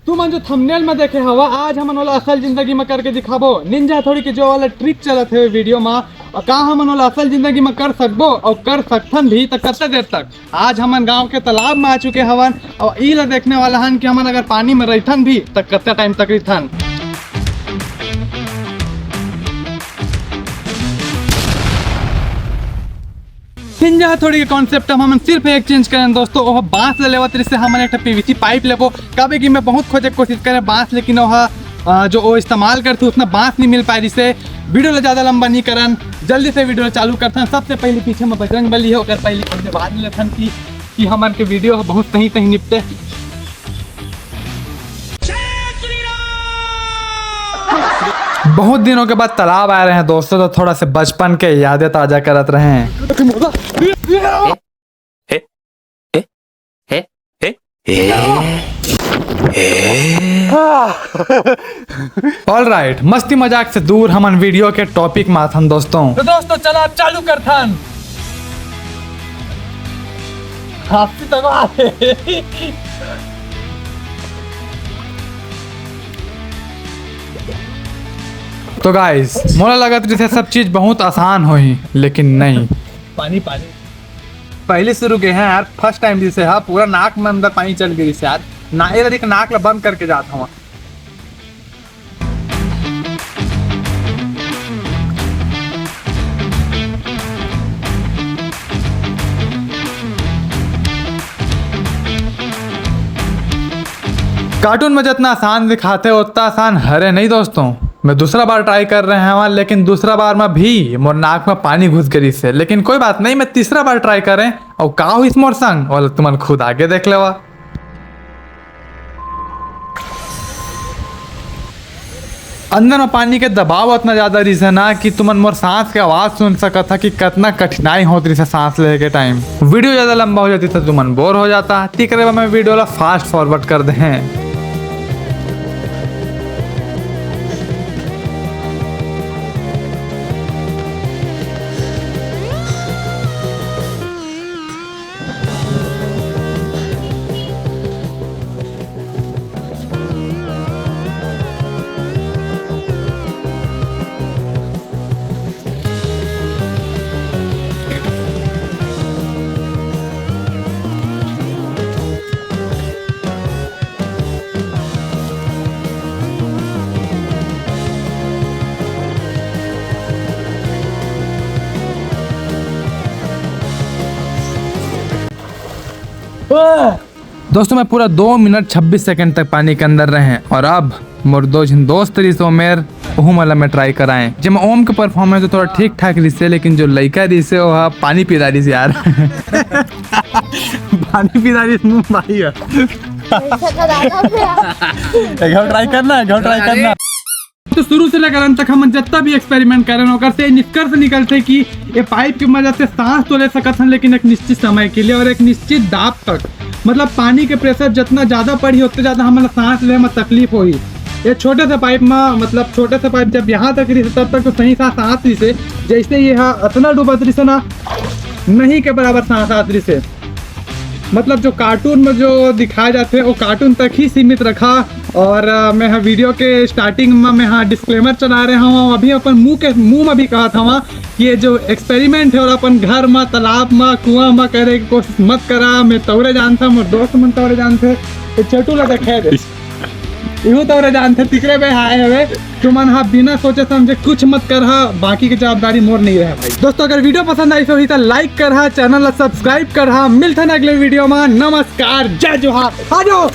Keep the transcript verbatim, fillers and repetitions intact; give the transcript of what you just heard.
तुमन जो थंबनेल में देखे हवा, आज हमन ओला असल जिंदगी में करके दिखाबो। निंजा हथौड़ी के जो वाला ट्रिक चलत हे वीडियो में, अउ का हमन ओला असल जिंदगी में कर सकबो अउ कर सकथन भी, त कत्ते देर तक? आज हमन गांव के तालाब में आ चुके हवन अउ ई ला देखने वाला हन कि हमन अगर पानी में रहिथन भी, त कत्ते टाइम तक रहिथन। निंजा हथौड़ी के कॉन्सेप्ट हम हमन सिर्फ एक चेंज करेन दोस्तों, ओह बांस ले लेवत रिहिस, हमन एक ठो पीवीसी पाइप लेबो। काबे कि मैं बहुत खोजे के कोशिश करे बांस, लेकिन ओह, अ, जो ओ इस्तेमाल करथे, उतना बांस नहीं मिल पाए रिहिस। वीडियो ला ज्यादा लंबा नहीं करन, जल्दी से वीडियो ला चालू करथन। सबसे पहले पीछे में बजरंग बली है, ओकर पहले ओकर बाद में लेथन कि, कि हमन के वीडियो ह बहुत सही सही निपटे। बहुत दिनों के बाद तालाब आए रहे हैं दोस्तों, तो थोड़ा से बचपन के यादें ताजा करत रहे हैं। ऑल राइट, मस्ती मजाक से दूर हमन वीडियो के टॉपिक में आथन दोस्तों। तो दोस्तों, चला अब चालू करथन। हाथी तक आ। तो गाइस, मोला लगत रहिस सब चीज बहुत आसान होही, लेकिन नहीं। पानी, पानी। पहली शुरू के हैं यार, फर्स्ट टाइम जैसे हा, पूरा नाक में अंदर पानी चल गई यार। ना, ये देख, नाक ला बंद करके जात हूँ। कार्टून में जितना आसान दिखाते, उतना आसान हरे नहीं दोस्तों। मैं दूसरा बार ट्राई कर रहे हैं, लेकिन दूसरा बार में भी मोर नाक में पानी घुस गई से। लेकिन कोई बात नहीं, मैं तीसरा बार ट्राई करें और का होइस मोर संग, और तुमन खुद आगे देख लेवा। अंदर में पानी के दबाव इतना ज्यादा रहिस हे ना कि तुमन मोर सांस के आवाज सुन सकत हा कि कितना कठिनाई होत रहिस हे सांस लेहे के टाइम। वीडियो ज्यादा लंबा हो जाती तो तुमन बोर हो जाता, तिकरे बर मैं वीडियो ला फास्ट फॉरवर्ड कर दे हैं। दोस्तों, मैं पूरा दो मिनट छब्बीस सेकंड तक पानी के अंदर रहे और अब मोर दो झन दोस्त रहिस ओमेर, ओहू मन ला मैं ट्राई कराएं। जेमा ओम के परफॉर्मेंस तो थोड़ा ठीक ठाक रहिस हे, लेकिन जो लइका रहिस हे, वो हा पानी पी डारिस यार। पानी पी डारिस मुंह भाई है। एक बार ट्राई करना, एक बार ट्राई करना। तो शुरू से लेकर अंत तक हमन जत्ता भी एक्सपेरिमेंट करन, ओकर से निष्कर्ष निकलथे कि ये पाइप के मदद से सांस तो ले सकत हन, लेकिन एक निश्चित समय के लिए और एक निश्चित दाब तक। मतलब पानी के प्रेशर जितना ज्यादा पड़ही, उतने ज्यादा हमन ला सांस ले में तकलीफ होही। ये छोटे से पाइप में, मतलब छोटे से पाइप जब यहाँ तक रहिस, तब तक तो सही सांस आत रहिस हे। जैसे ये हा अतना डूबत रहिस हे ना, नहीं के बराबर सांस आत रहिस हे। मतलब जो कार्टून में जो दिखाए जाथे, वो कार्टून तक ही सीमित रखा। और, अ, मैं हा वीडियो के स्टार्टिंग में मैं हा डिस्क्लेमर चला रहे हूँ, अभी अपन मुंह के, मुंह में भी कहा था वहाँ कि ये जो एक्सपेरिमेंट है और अपन घर में, तालाब में, कुआं में करे के कोशिश मत करा। मैं तौरे जानता हूँ, मोर दोस्त मन तौरे जानते, ये छोटू ला देखे दे। इहू तौरे जानथे, तिकरे बे हाय हवे। तुमन हा बिना सोचे समझे कुछ मत करहा, बाकी के जवाबदारी मोर नहीं रहे भाई। दोस्तों, अगर वीडियो पसंद आई होही त लाइक करहा, चैनल ला सब्सक्राइब करहा। मिलथन अगले वीडियो में। नमस्कार, जय जोहार। आ जाओ।